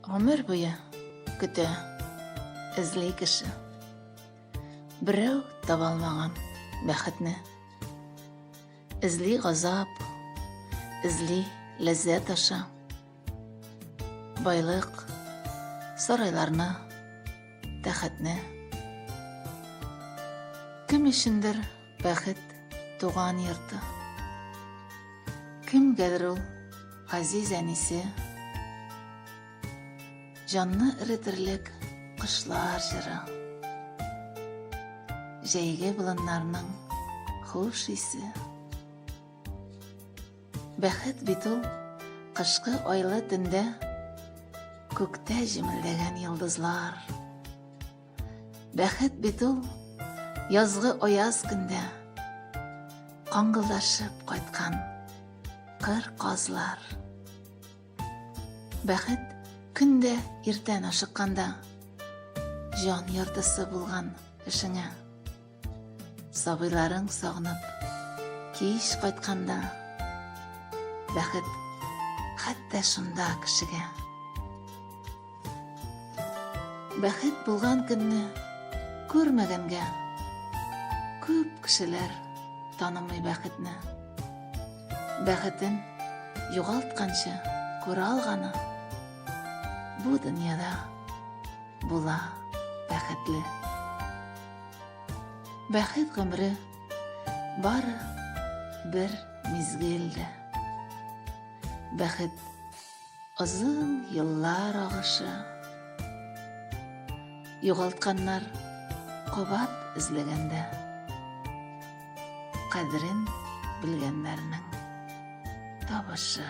Гомер буе көтә, эзли кеше. Берәү таба алмаган бәхетне. Эзли газап, эзли ләззәт аша. Байлык, сарайларны, тәхетне. Кем өчендер бәхет туган йорты. Кемгәдер ул газиз әнисе. Җанны эретерлек кошлар җыры. Җәйге болыннарның хуш исе. Бәхет бит ул кышкы айлы төндә күктә җемелдәгән йолдызлар. Бәхет бит ул язгы аяз көндә каңгылдашып кайткан кыр казлар. Бәхет көндә иртән ашыкканда җан яртысы булган эшеңә. Сабыйларың сагынып кич кайтканда бәхет хәтта шунда кешегә. Бәхет булган көнне күрмәгәнгә күп кешеләр танымый бәхетне. Бәхетен югалтканчы күрә алганы бу дөньяда була бәхетле. Бәхет гомере бары бер мизгел дә. Бәхет озын еллар агышы. Югалтканнар кабат эзләгәндә. Кадерен белгәннәрнең табышы.